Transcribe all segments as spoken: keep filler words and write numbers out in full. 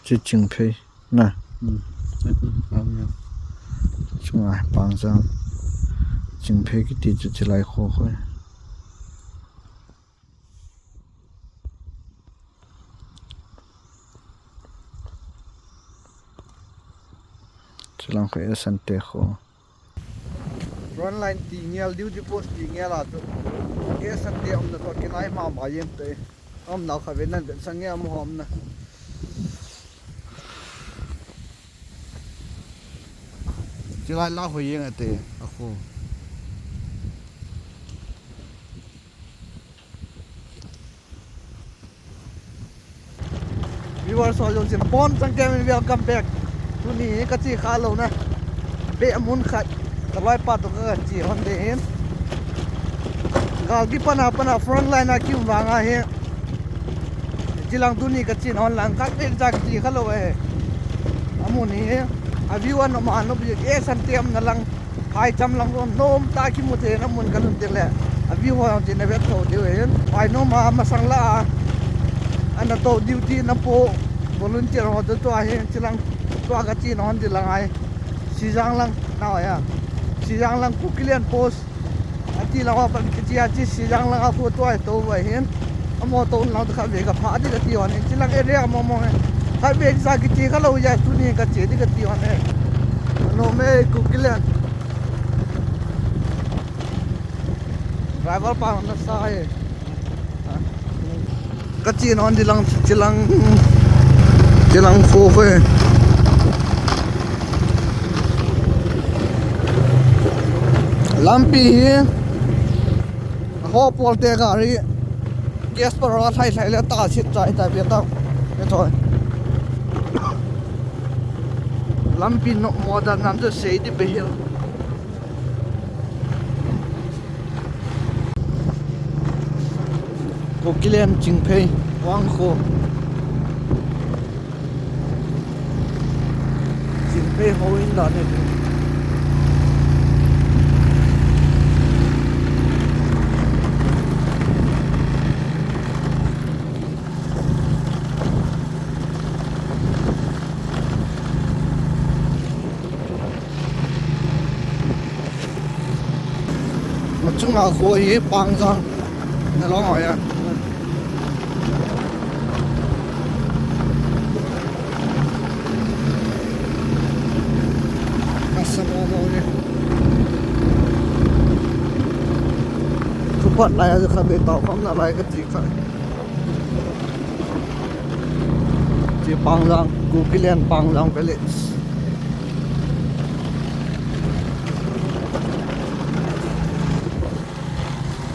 Chi Chingphei na. Chunga Pangjang. Chingphei kiti chu chilai kho kho. Chilang kho Esante kho. Frontline ti ngel, duty post ti ngel a chu. Esante umna toh kinai mama jeng te. Umnau kha ve nan ve sang ngel mo umna. Chilai la ho jeng ate a kho. Viewers ho jouse, bon changkeiyin welcome back. Tuni ka che kha louna beh mun khat ka loipa toh ka che hon ding ahin. Gal kipat a pat a frontline a kium vang ahi. Chilang tuni ka che hon lang khat beh cha ka che kha lou ahi. Amun hi a view anom anom beh, Esante umna lang. Phaicham lang ron nom tah kimu thei na mun ka lhun teng le. A view ho jong chu na vet thou diu ahin. Phai nom a masang la a. Ana tou duty na po volunteer ho toh tua hi chilang tua ka che na hon ding lang ahi. Sijang lang na ya. Sijang lang Kukiland post. Ati lang a pan ka che a che Sijang lang a kho tua hi tou vai hin. Amaho tou lang khat ve ka pha ding ka ti hon ahi. Chilang area mo mo hi. Khat ve cha ka che kha lou ya tuni ka che ding ka ti hon ahi. Nom e Kukiland. Driver pa na sa e. Ka che na hon ding lang, chilang, chilang kho kho e. Lampi hi ho pol te gari gas pa ra thai thai le ta sit chai ta be ta. E thoi. Lampi no modern nam chu sei ding be hel. Kukiland Chingphei, Wangkho. Chingphei houin dan ahi. Machunga kho hi Pangjang. Na long hoya. Kasamo mo ni. Thupat lai a kha be tao kham na lai ka ti kha. Chi Pangjang, Kukiland Pangjang village.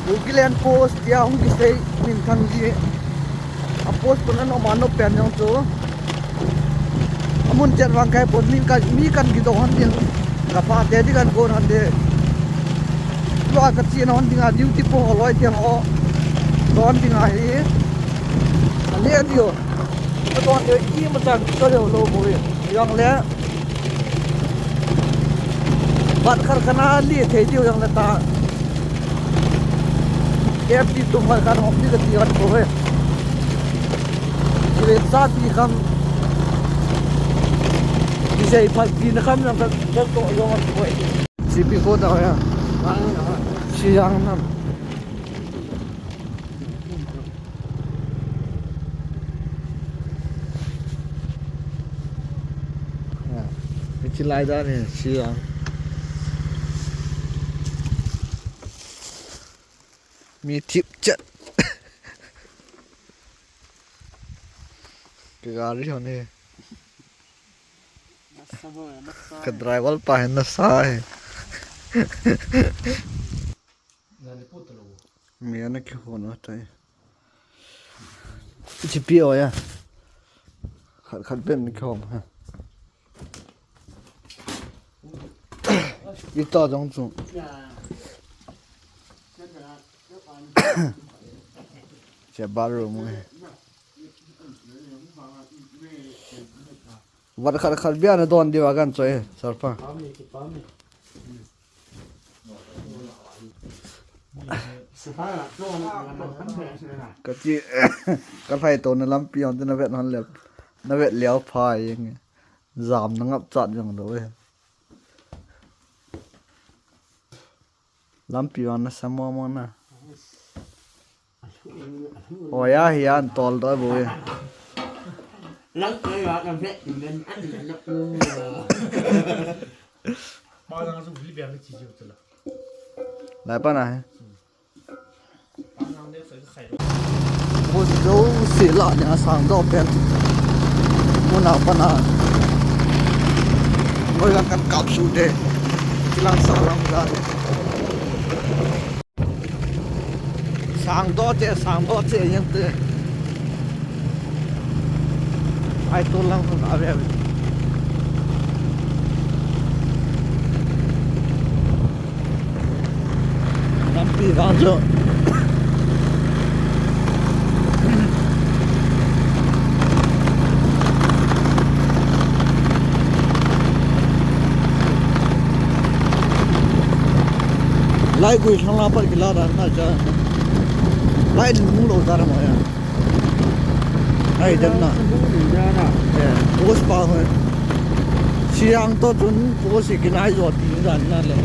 Kukiland post tia hung kisei minthang ji. A post pun anom anom pen jong chu. Amun chet vang kai pon mi kan, mi kan kidong hon ding. Ka pa te ding kan kon hon ding. Tua ka che na hon ding a duty po ho loi tiang ho. Don ding ahi. Ani a dio. Ka don ding ima chang ka leo lou boi. Jong le. Bat khat khat na li thei diu jong le ta. F T tum khat khat hom ni ka ti vat ko he. Kile sa ti kham. Kisei phat ti na kham jong ka, ka to jong vat ko he. Sipi kho ta ya. Sijang nam. Ya, hiche lai dan hi, Sijang. Mi thip chet. Ka gari hon hi. Ka driver pa hi nasa hi. Mi ana kihon u tai. Chipi o ya. Khat khat pen ni khom ha. Ita jong chu. Che baru mu. Vat khat khat bia na don diu a kan choi, sir pa. Ka ti, ka lhai to na lampi hon te na vet hon le. Na vet leo pha eng. Jam na ngap chat jong lo e. Lampi vang na sa mo mo na. Oya hi an tol do bo e. Lang kai wa na vet men an na lo. Pa lang su vi bia ni chi chi la. Lai pa na he. Mun jouse lah nia sang doh pen. Mun a pat a. Ngoi lang kan kap su te. Chilang sa lang ja. Sang doh te, sang doh te, yang te. Ai, to lang hung ave ave. Lampi vang chu. Lai gui thang la pat kila dan na cha. Lai ni mu lo ta ra mo ya. Ai, dem na. Eh, post pa ho. Siang to chun post hi kinai jo ti dan na le.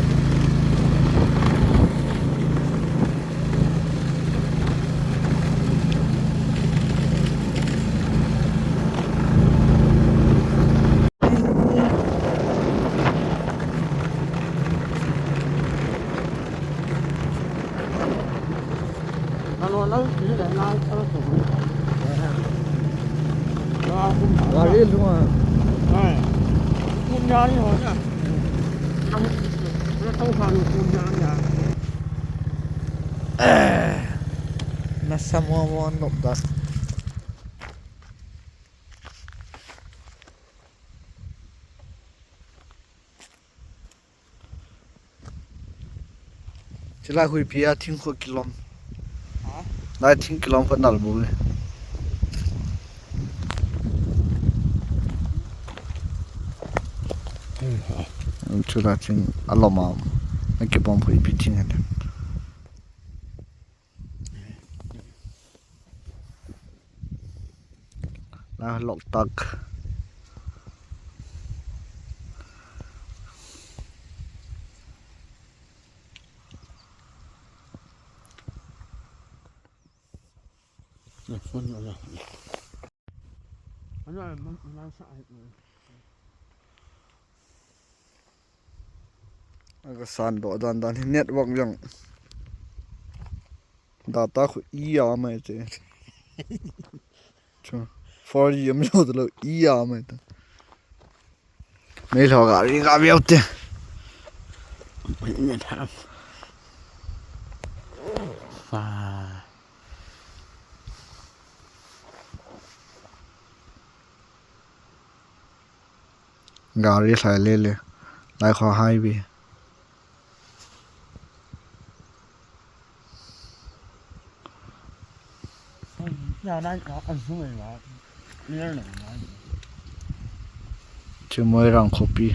Gari lung a. Eh, nasa mo mo nop da. Chilai huipi a thingkho kilom. Ha? Lai thing kilom kho nal bu le. Chulai thing alom a. Na kibom huipi thing a. Lai Loktak. Aga san doh dan dan hi network jong. Data khu i a mai che. Chu. Four G am lo lo i a mai ta. Mei lo gari ga veu te. Fa. Gari hlai le le. Lai kho highway. Chu Moirang khopi.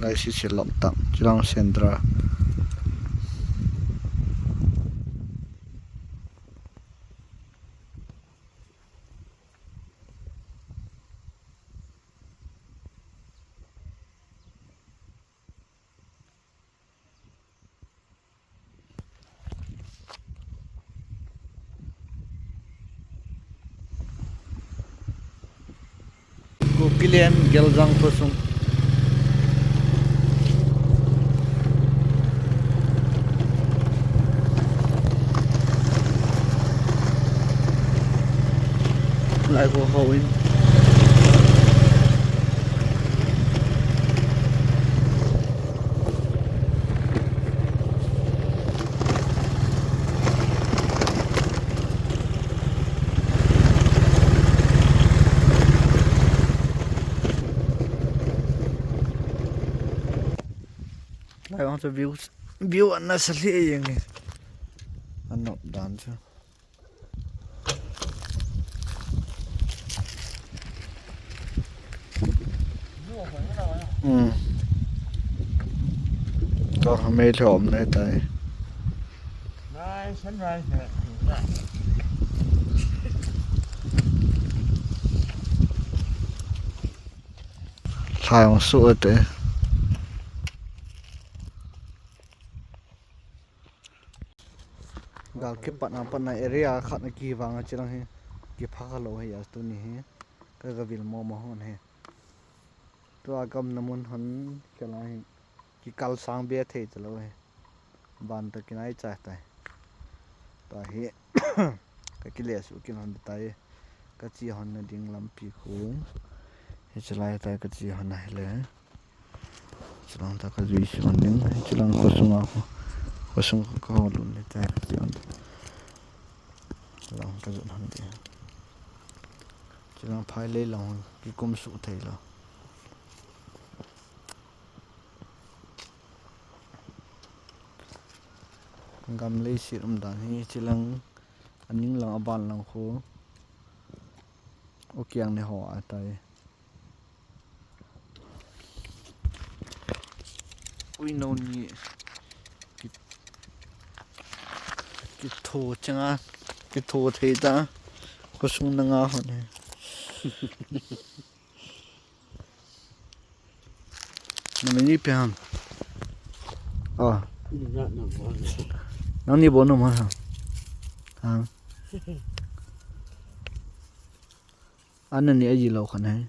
Lai si se lom tam. Chilang Sendra. Kukiland Geljang khosung. Lai kho houin. Lai vang chu view, view ana sa hle jeng e. Anop dan chu. Hmm. Ka ha mei lhom nei tai. Nice sunrise. Khai ong su ate. Gal kipatna patna area khat na kivang a chilang hi. Kipha kha lo hi a tuni hi. Ka ga vil mo mo hon hi. Tua gamna mun hon kila hi. Kikal sang be thei ta lo hi. Ban ta kinai cha tai. Tua hi. Ka kile su kin hon tai. Ka chi hon na ding lampi khu. Hi chalai tai ka chi hon na hi le. Chilang ta ka jui si hon ding. Chilang khosung a khu. Khosung ka ho lun le tai ka chi hon. Chilang ka jun hon ding. Chilang phai lei lang kikum su thei lo. Gam lei sit um dan hi chilang aning lang aban lang khu. U kiang ne ho a tai. Ui no ni. Ki, kitho changa. Kitho thei ta. Khosung na nga hon he. Nang ni pe ham. Ah. Nang ni bo no ma ha. Ha. Ana ni aji lo khan hai.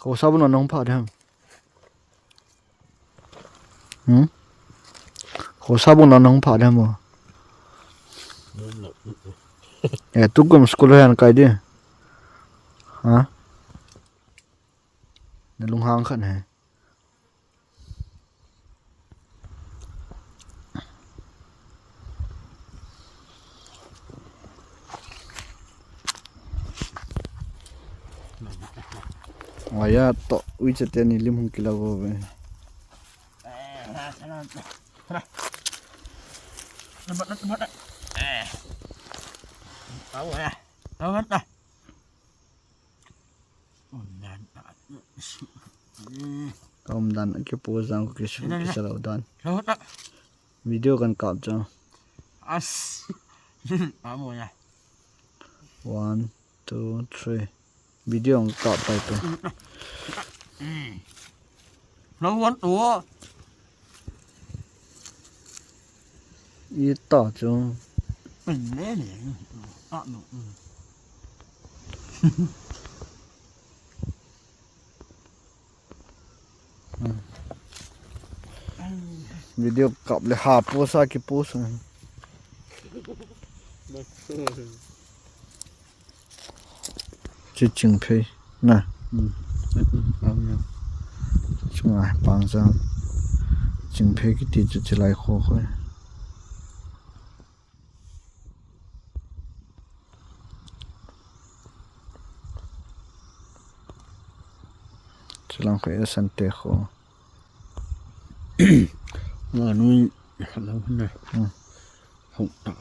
Khosa bung na nong pha de ham. Hmm? Khosa bung na nong pha de ham. Eh, tukum school han kai de. Ha? Na lunghang khan hai. Aya to ui chate ni lim hung kila vo ve. Ka um dan, kipu jang ko kisu, kisa lo dan. Video kan kap jang. As. Amo ya. One, two, three. Video ang kap tai to. Lo wan to. Ita chu. Pin le le. Ah, no. Video kap le ha post a kipost. Chi chingphei na. Chunga pang jang. Chingphei kiti chu chilai kho kho. Chilang kho Asante kho. Nga nui, lo na. Hmm. Hau ta.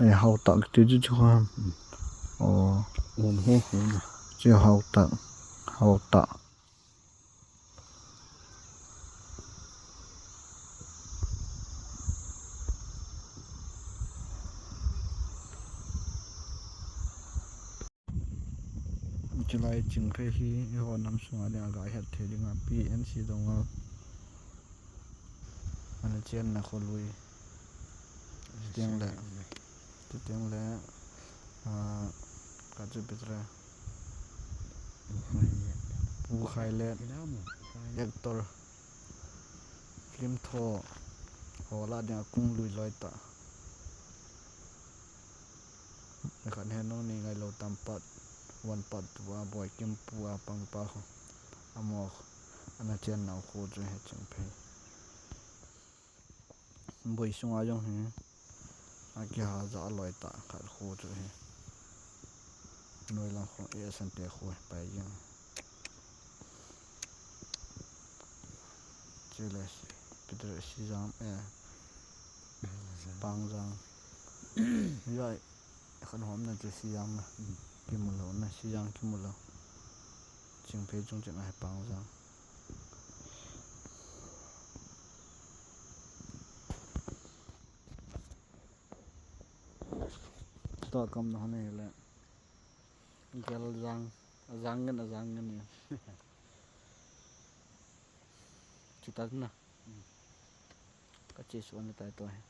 Eh, hau ta, ti chu chu ha. Hmm. Oh. On ho ho na. Chi hau ta. Hau ta. Chulai chingphei hi eiho nam sunga dinga ga het thei dinga P N C donga ana chenna kho lui. Chuteng le, chuteng le, ah, ka chu pi tre. Pu Khailet, actor, film tho, ho la dinga kung lui loi ta. Nakhat he nong ni ngai lo tam part one part two a Boikim pu a pang pa ho. Amo ana chenna kho chu he chingphei. Boi sunga jong hi. Akiha ja loi ta khat kho chu hi. Noi lang kho Asante kho pai jeng. Chule Peter Sijam, eh, Pangjang. Jai, khan hom na chu Sijam na. Kimu lo na, Sijam kimu lo. Chingphei chung chun ahi Pangjang. Tua kam na hon hile. Gel jang, ajang ngen, ajang ngen. Chuta na. Ka che suan tai to he.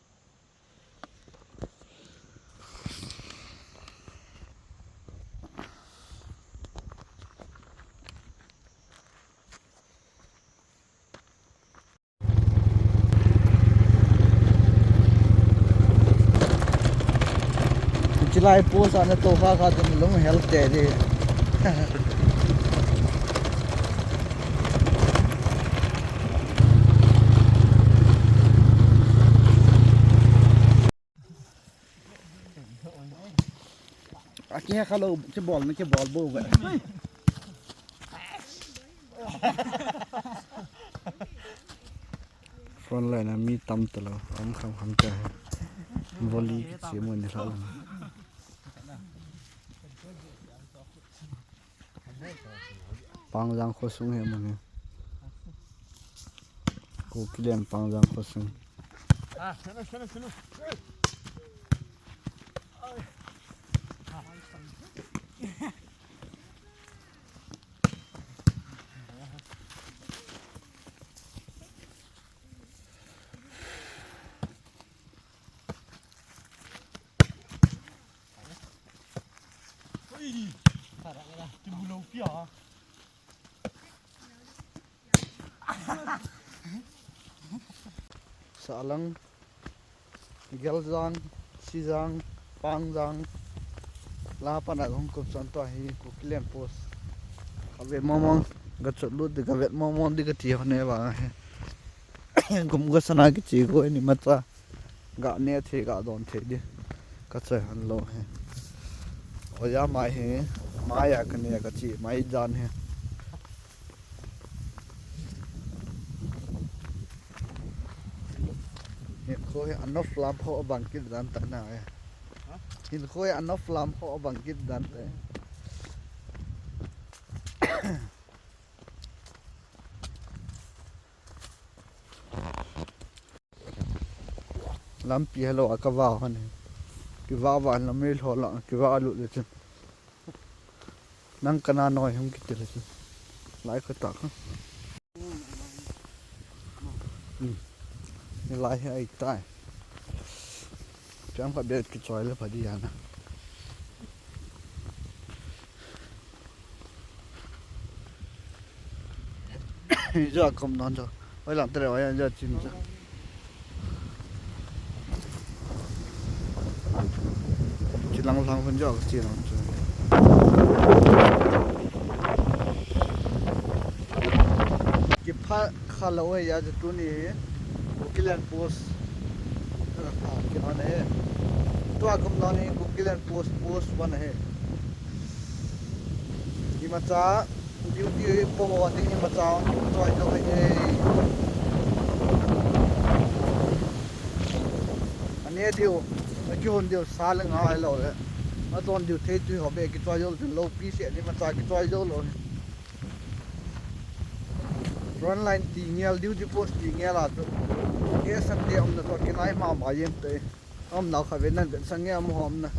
Chilai post ana to kha kha tin lung hel te di. Aki ha khalo, kibol na kibol bo ba. Front line a mi tam talo, um kham kham ta. Volley kichi mo ni la. Pangjang khosung he mun he. Kukiland Pangjang khosung. Salang, Geljang, Sijang, Pangjang, la pana gong kup chan to hi Kukiland post. Ka ve momong, ka chot lut di ka vet momong di ka ti ho ne ba he. Kum ka sana kichi ko ni mata. Ga ne thei, ga don thei di. Ka choi han lo he. Oja mai he. Mai a ka ne ka chi mai jan he. Hinkho hi anof lam ho abang kit dan ta na he. Hinkho hi anof lam ho abang kit dan ta. Lampi hello a ka va hon he. Ki va va lam mei lho la ki va lu le chun. Nang kana noi hung ki te le chun. Lai kho ta kha. Hmm. Ni lai he ai tai. Chang kha be ki choi le pha di ya na. Jo kom non jo. Oi lang tere oi jo chin jo. Chilang lang hun jo chin non jo. Kipha kha lo oi ya jo tuni. Kukiland post. Kipha ne. Tua kom non ni Kukiland post post one he. Imacha. Duty po ho ding hi macha choi jo hai e. Ane diu, aki hon diu sa le nga hai lo le. Aton diu thei tui ho be ki choi jo tin lo pi se ni macha ki choi jo lo. Front line ti ngel duty post ti ngel a tu. Ke san te om na to ki nai ma ma yen te. Om nau kha ve nan sang nge om hom na.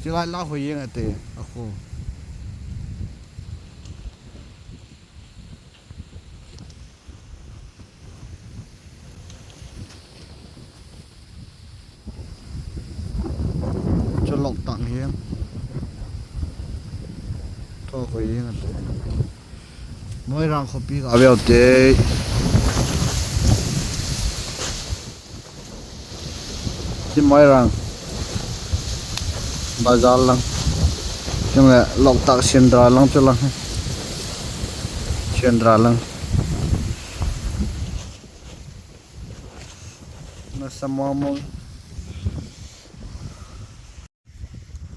Chilai la ho yeng ate a kho. Cholok tang hiang. Tho ko yeng ate. Moirang khopi ka veu te. Chi Moirang. Bazar lang. Chung le Loktak Sendra lang chu lang. Sendra lang. Na samamong.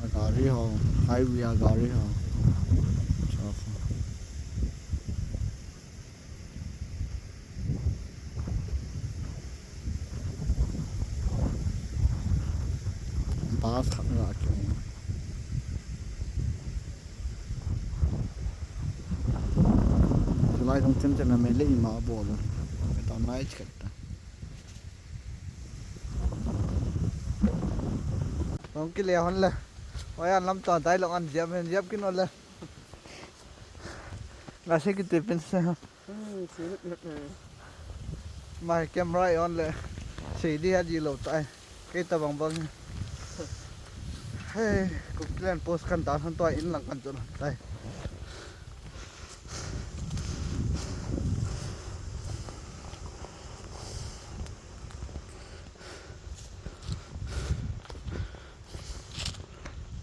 A gari ho, highway a gari ho. Chua kho. Bus khat na ke. Chulai jong chen chen na me le ima bol. Ka ta nai chet ta. Hung kile hon le. Oi, an lam ta dai long an jep hen jep kin hon le. Nga se kiti pin se. Mai camera on le. Sei di ha ji lo tai. Kei ta bang bang. Hey, Kukiland post kan dan hon tua in lang kan chun tai.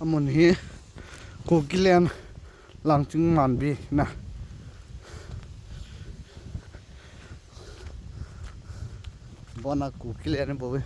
Amun hi Kukiland Langching Manbi na. Bona Kukiland bo.